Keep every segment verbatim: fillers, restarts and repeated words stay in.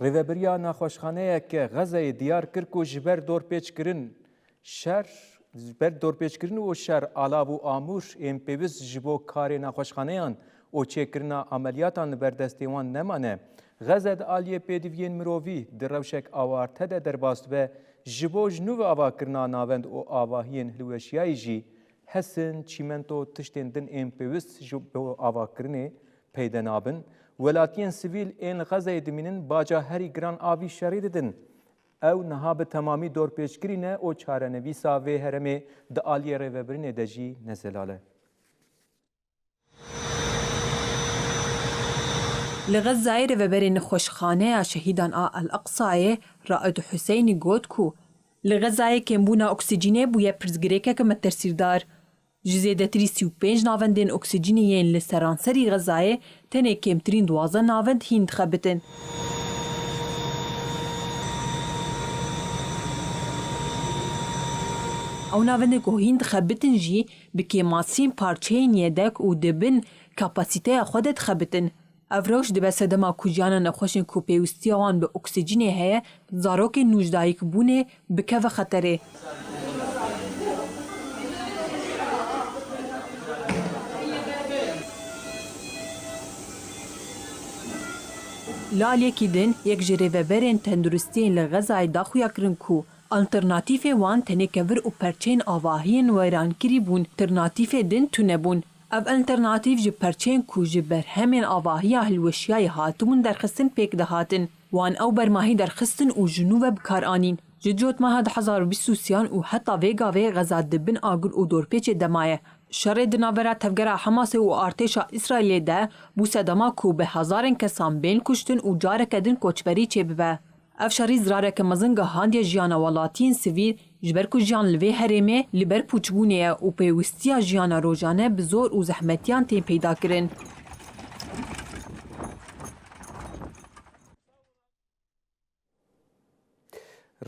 Rêveberiya naxweşxaneyeke Xezeyê diyar kir ku ji ber dorpêçkirin şer, ji ber dorpêçkirin û şer, alav û amûr ên pêwist ji bo karê naxweşxaneyan û çêkirina ameliyatan li ber destê wan nemane. Xeze di aliyê pêdiviyên mirovî di rewşek awarte de derbas dibe, ji bo ji nû ve avakirina navend û avahiyên hilweşiyayî jî hesin, çîmento, tiştên din ên pêwist ji bo avakirinê peyde nabin. Welatiyên sivîl ên li Xezeyê dimînin baca herî giran a vî şerî didin. Ew niha bi temamî dorpêçkirî ne û çarenivîsa vê herêmê di aliyê rêvebirinê de jî ne zelal e. Li Xezayê rêveberê nexweşxaneya şehîdan a El Eqsayê Raed Huseynî got ku li Xezayê kêmbûna oksîjînê bûye pirsgirêkeke metirsîdar. Ji zêdetirî sî û pênc navendên oksîjînê yên li seranserî Xezayê tenê kêmtirîn duwazdeh navend hîn dixebitin. Ew navendên ku hîn dixebitin jî bi kêmasîn parçeyên yedek û di bin kapasîteya xwe de dixebitin. Ev rewş dibe sedema ku jiyana nexweşên ku pêwîstiya wan bi oksîjînê heye, zarokên nûjdayikbûnê bikeve xeterê. Li aliyekî din, yek ji rêveberên tenduristiyên li Xezayê da xuyakirin ku alternatîfê wan tenê kevir û perçeyên avahiyên wêrankirî bûn, alternatîfê din tune bûn. Ev alternatîf ji perçeyên ku ji berhemên avahiya hilweşiyayî hatibûn derxistin pêk dihatin. Wan ew bermahî derxistin û ji nû ve bi kar anîn. Ji cotmeha du hezar û bîst û sêyan û heta vê gavê Xeza di bin agir û dorpêçê de maye. Şerê di navbera tevgera Hamasê û artêşa Îsraîlê de bû sedema ku bi hezarên kesan bên kuştin û careke din koçberî çêbibe. Ev şerî zirareke mezin gihandiye jiyana welatiyên sivîl, ji ber ku jiyan li vê herêmê li ber pûçbûnê ye û pêwîstiya jiyana rojane bi zor û zehmetiyan tên peydakirin.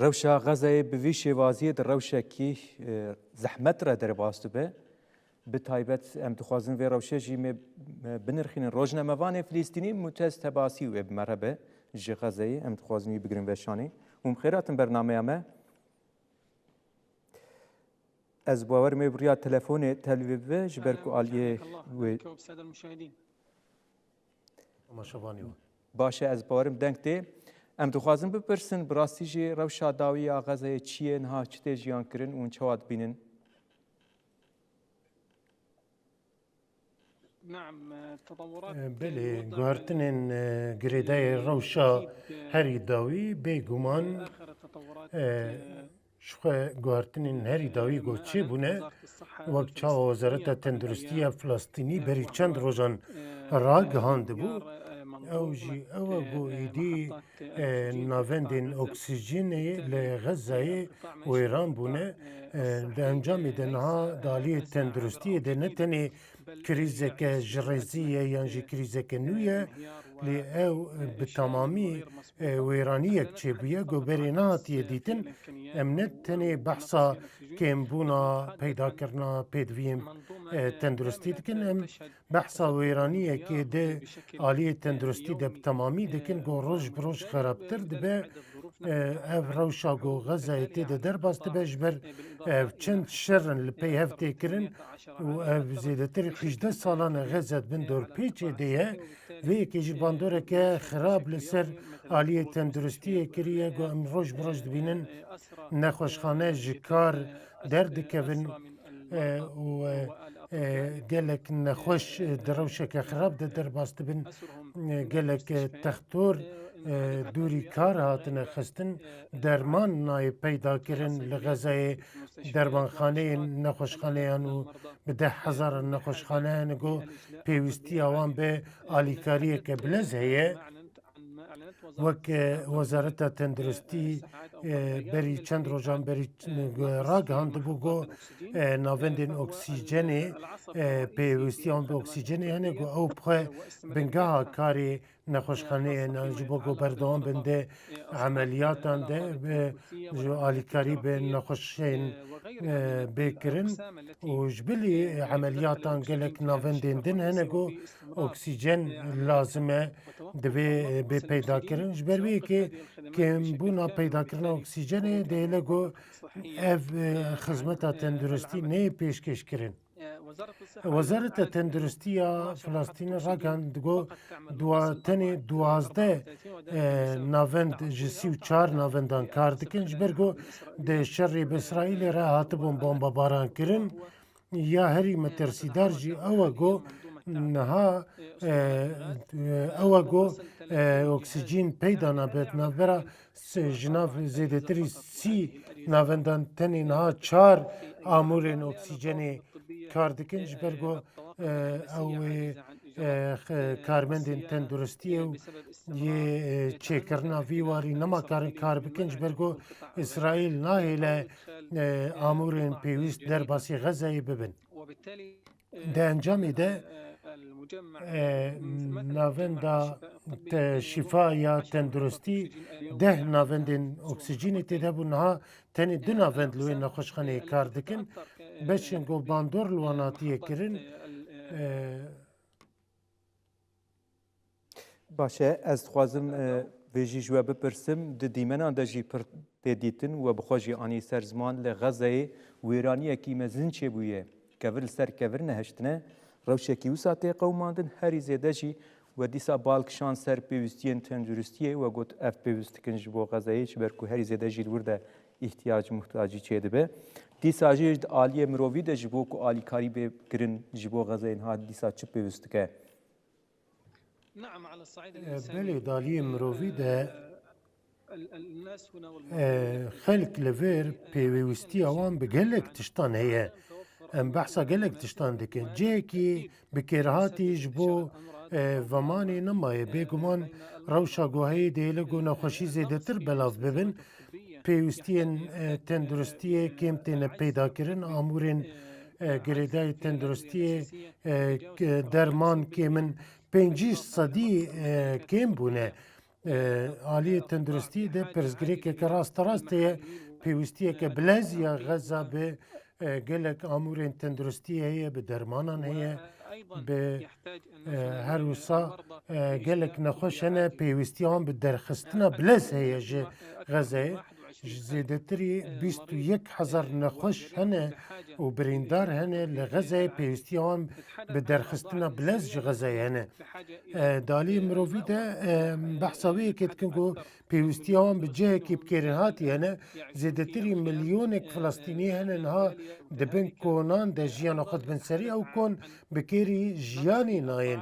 Rewşa Xezeyê bi vî şêwaziyê di rewşekî, e, zehmet re derbas dibe. Bi taybet em dixwazin vê rewşê jî me, me binirxînin. Rojnamevanê Filîstînî Mutez Tebasî wê bi me re be ji Xezeyê. Em dixwazin wî bigirin veşanê. Hûn bi xêr hatin bernameya me. Ez bawer me bi riya telefonê tevlî bibe ji ber ku aliyê wê. Temaşevanî we. Baş e, ez bawerim deng tê. Em dixwazin bipirsin, bi rastî jî rewşa dawî ya Xezeyê çi ye, niha çi tê jiyan kirin û çawa dibînin? Belê, guhertinên, e, girêdayê rewşa herî dawî bêguman, e, ji xwe guhertinên herî dawî ku çêbûne, wek çawa Wezareta Tenduristî ya Filistînî berî çend rojan ragihandibû, ew jî ew e ku êdî, e, navendên oksîjenê li Xezayê wêran bûne. E, di encamê de niha di aliyê tenduristiyê de ne tenê krîzeke ji rêzê ye yan jî krîzeke nû ye, lê ew bi temamî, e, wêraniyek çêbûye ku berê nehatiye dîtin. Em ne tenê behsa kêmbûna peydakirina pêdiviyên, e, tenduristî dikin, em behsa wêraniyekê di aliyê tenduristî de bi temamî dikin ku roj bi roj xerabtir dibe. E, ev rewşa ku Xezayê tê de derbas dibe ji ber, e, ev çend şer in li pey hev tê kirin û ev zêdetirî hejdeh salan e Xeze di bin dorpêçê de ye. Vê yekê jî bandoreke xirab li ser aliyê tenduristiyê kiriye ku em roj bi roj dibînin nexweşxane ji kar derdikevin, e, û, e, e, gelek nexweş, e, di rewşeke xirab de derbas dibin. E, gelek, e, textor, e, dûrî kar hatine xistin, derman nayê peyda kirin li Xezayê, dermanxaneyên nexweşxaneyan û bi deh hezaran nexweşxane hene ku pêwîstiya wan bi alîkariyeke bilez heye. Wek, e, Wezareta Tenduristî, e, berî çend rojan berî, e, ragihandibû ku, e, navendên oksîjenê, e, pêwîstiya wan bi oksîjenê hene ku ew bi xwe bingeha karê nexweşxaneyên ji bo ku berdewam bin di emeliyatan de bi ji alîkarî bi nexweşên, e, bê kirin û ji bilî emeliyatan gelek navendên din hene ku oksîjen lazim e, divê, e, bê peyda kirin. Ji ber wê yekê kêmbûna peydakirina oksîjenê dihêle ku ev, e, xizmeta tenduristî neyê pêşkêş kirin. Wezareta Tenduristî ya Filistînê ragihand ku dua-, tenê duwazdeh, e, navend ji sî û çar navendan kar dikin, ji ber ku di şerê bi Îsraîlê re hatibûn bombebaran kirin. Ya herî metirsîdar jî ew e ku niha, e, ew e ku, e, oksîjîn peyda nabe di navbera se-, ji nav zêdetirî sî navendan tenê niha çar amûrên oksîjenê kar dikin, ji ber ku, e, ew ê, e, x-, karmendên tenduristiyê û yê, e, çêkirina vî warî nema karin kar bikin, ji ber ku Îsraîl nahêle, e, amûrên pêwîst derbasî Xezeyê bibin. Di encamê de, e, navenda te-, şîfa ya tenduristî deh navendên oksîjînê tê de bûn. Niha tenê du navend li wê nexweşxaneyê kar dikin. Beşên ku bandor li wan hatiye kirin, e, Baş e, ez dixwazim, e, vê jî ji we bipirsim. Di dîmenan de jî pir tê dîtin, we bi xwe jî anî ser ziman, li Xezeyê wêraniyekî mezin çêbûye. Kevir li ser kevir nehiştine, rewşekî wisa tê qewimandin, herî zêde jî we dîsa bal kişand ser pêwîstiyên tenduristiyê, we got, ev pêwîst dikin ji bo Xezeyê, ji ber ku herî zêde jî li wir de îhtiyac, muhtacî çêdibe. Dîsa jî di aliyê mirovî de ji bo ku alîkarî bê kirin ji bo Xezeyê niha dîsa çi pêwîst dike? E, belê, di aliyê mirovî de, e, xelk li vir pêwîstiya wan bi gelek tiştan heye. Em behsa gelek tiştan dikin. Cihekî bi kêrhatî ji bo, e, vemanê nemaye. Bêguman rewşa ku heye dihêle ku nexweşî zêdetir belav bibin. Pêwîstiyên, e, tenduristiyê kêm têne peyda kirin, amûrên, e, girêdayî tenduristiyê, e, k-, derman kêm in, pêncî sedî, e, kêm bûne. E, aliyê tenduristiyê de pirsgirêkeke rasterast heye, pêwîstiyeke bilez ya Xeza bi, e, gelek amûrên tenduristiyê heye, bi dermanan heye, bi, e, her wisa, e, gelek nexweş hene, pêwîstiya wan bi derxistina bilez heye ji Xezeyê. Ji zêdetirî bîst û yek hezar nexweş hene û birîndar hene li Xezeyê, pêwîstiya wan bi derxistina bilez ji Xezeyê hene. E, di aliyê mirovî de, e, behsa wê yekê dikin ku pêwîstiya wan bi cihekî bi kêrhatî hene. Zêdetirî milyonek Filistînî hene niha di bin konan de jiyana xwe dibin serî. Ew kon bi kêrî jiyanê nayên.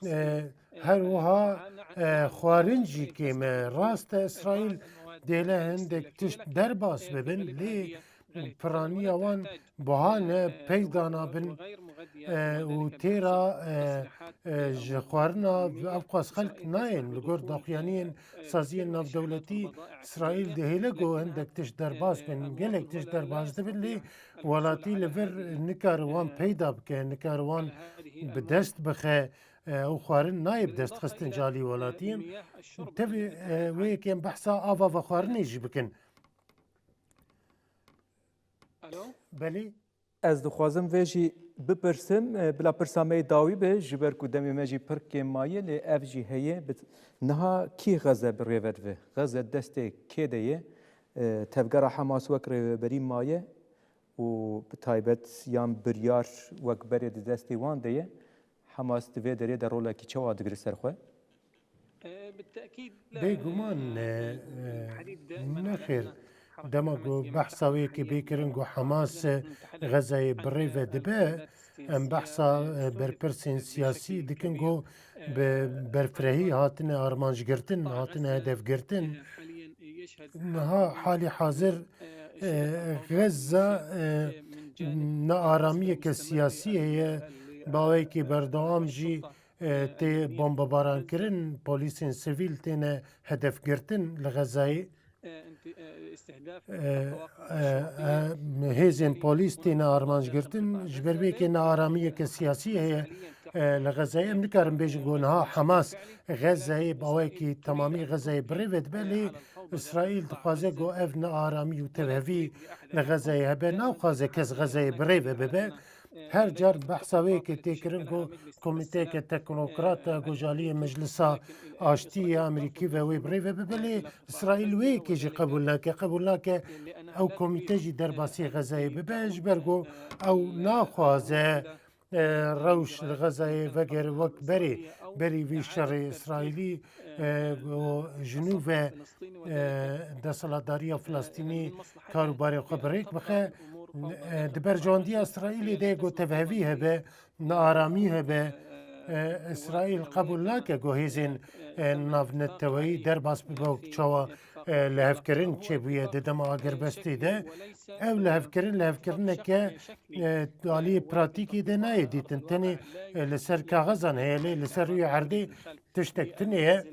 E, her wiha, e, xwarin jî kêm e. Rast e, Îsraîl dêle hindek tişt derbas bibin, lê piraniya wan buha ne, peyda nabin, e, û têra, e, e, ji xwarina ev qas xelk nayên. Li gor daxuyaniyên saziyên navdewletî, Îsraîl dihêle ku hindek tişt derbas bin, gelek tişt derbas dibin, lê welatî li vir nikare wan peyda bike, nikare wan bi dest bixe, e, ew xwarin nayê bi dest xistin ji alî welatiyên. Tevî, e, wê yekê em behsa ava vexwarinê jî bikin. Belê. Ez dixwazim vê jî bipirsim, e, bila pirsa me yê dawî be, ji ber ku demê me jî pir kêm maye, lê ev jî heye, bi-, niha kî Xeze bi rê ve dibe? Xeze destê kê de ye? E, tevgera Hamas wek rêveberî maye û bi taybet yan biryar wek berê di destê wan de ye? Hamas di vê derê de rolekî çawa digire ser xwe? Bêguman, e, e, nexêr, dema ku behsa wê yekê bê kirin ku Hamas, e, Xezeyê bi rê ve dibe, em behsa, e, berpirsên siyasî dikin ku bi berfirehî hatine armancgirtin, hatine hedefgirtin. Niha halî hazir, e, Xezza, e, nearamiyeke siyasî heye, bi awayekî berdewam jî, e, tê bombebaran kirin, polîsên sivîl têne hedefgirtin li Xezayê. e, e, e, hêzên polîs têne armanc girtin, ji ber vê yekê nearamiyeke siyasî heye, e, li Xezeyê. Em nikarin bêjin ku niha Hamas Xezeyê, bi awayekî temamî Xezeyê bi rê ve dibe, lê Îsraîl dixwaze ku ev nearamî û tevhevî li Xezeyê hebe. Naxwaze kes Xezeyê bi rê ve bibe. Her car behsa wê yekê tê kirin ku komîteyeke teknokrat e, ku ji aliyê Meclisa Aştî yê Amerîkî ve wê bi rê ve bibe, lê Îsraîl wê yekê jî qebûl nake. Qebûl nake ew komîte jî derbasî Xezeyê bibe, ji ber ku ew naxwaze, e, rewş li Xezeyê vegere wek berê, berî vî şerê Îsraîlî, e, ku ji nû ve, e, desthilatdariya Filistînî kar û barê xwe bi rêk bixe. E, di berjewendiya Îsraîlê de ku tevhevî hebe, nearamî hebe, e, Îsraîl qebûl nake ku hêzên, e, navneteweyî derbas bibe û çawa, e, lihevkirin çêbûye di dema agirbestê de. Ev lihevkirin, lihevkirineke, e, di aliyê pratîkê de nayê dîtin. Tenê, e, li ser kaxezan heye, lê li ser rûyê erdê tiştek tune ye.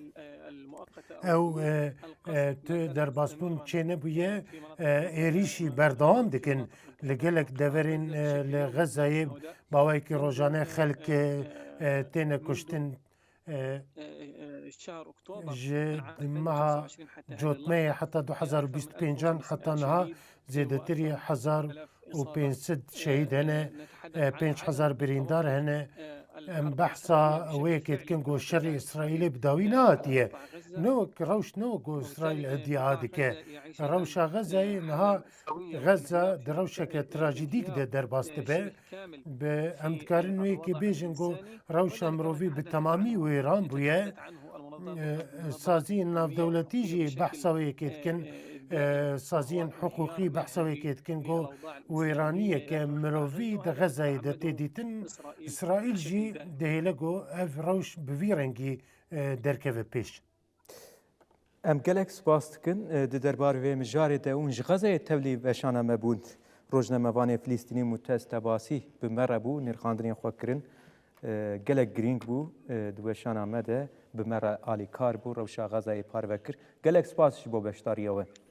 Ew, e, e, tu derbasbûn çênebûye, e, êrîşî berdewam dikin li gelek deverên, e, li Xezayê. Bawayekî rojane xelk, e, e, têne kuştin. E, ji meha Cotmeyê heta du hezar û bîst û pêncan heta niha zêdetirî hezar û pênc sed şehîd hene, e, pênc hezar birîndar hene. Em behsa wê yekê dikin ku şerê Îsraîlê bi dawî nehatiye. Ne wek rewş, ne wek ku Îsraîl îdia dike. Rewşa Xezayê niha, Xeza di rewşeke trajîdîk de derbas dibe. Bi, em dikarin wê yekê bêjin ku rewşa mirovî bi temamî wêran bûye. E, saziyên navdewletî jî behsa wê yekê dikin. E, saziyên hiqûqî behsa wê yekê dikin ku wêraniyeke mirovî di Xezayê de tê dîtin. Îsraîl jî dihêle ku ev rewş bi vî rengî, e, derkeve pêş. Em gelek spas dikin, e, di derbarê vê mijarê de hûn ji Xezeyê tevlî weşana me bûn. Rojnamevanê Filistînî Mutez Tebasî bi me re bû, nirxandinên xwe kirin. E, gelek girîng bû, e, di weşana me de bi me re alîkar bû, rewşa Xezeyê parve kir. Gelek spas ji bo beşdariya we.